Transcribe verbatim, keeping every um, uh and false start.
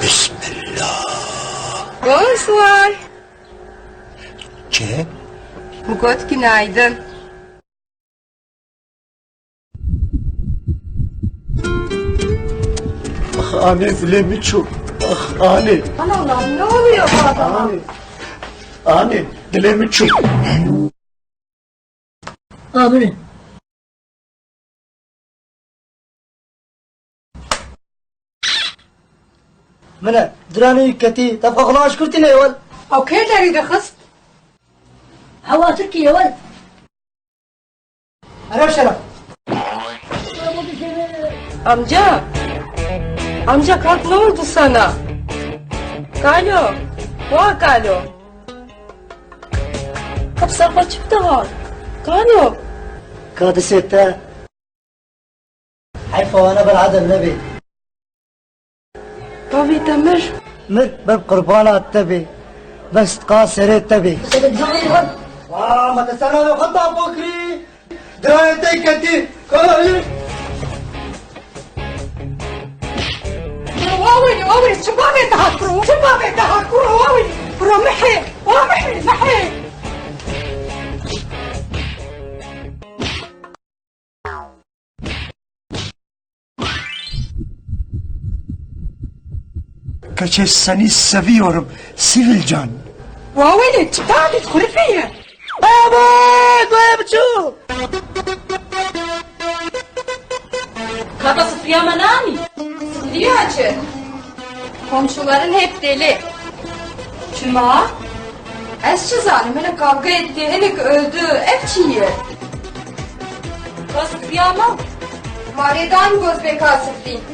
Bismillah. Bonsoir. Çi? Min got günaydın. Ah, anê, dilê min çû. Ah, anê. Aman Allah'ım, ne oluyor bu adama? Anê. Anê, dilê min çû. Abine. Mine, diranê wî ketî, tevqa xwe aşkirtî ne ewel. Ew kê derî dixist? Hewa Tirkiyê ewel. Ereb şeref. Amca. Amca, kalk, ne oldu sana? Kalo. Wa Kalo. Hep serfa çift daha. Kalo. Kadisê te. Heyfa wana ber edem nebê. Bavê te mir. Mir ber qurbana te bê. Ber sidqa serê te bê. Wa, me te ser navê xwe tap kirî. Dirayê te ketî. Kayî. Wawê, wawê, çi bavê te hat kuro, çi bavê te hat kuro, wawê. Kuro mehê, wa mehê, mehê. Keçê senî seviyorum, Sivil can. Wawê, çi bavê te xurifê ye. Baba, goya biçû. Kata sifriya me nanî. Sifriya çi? Komşuların hep deli. Çima? Ez çi zanim, hinek kavga etti, hinek öldü. Ev çi ye? Ka sifriya me. Marêdan goz bê ka sifrî.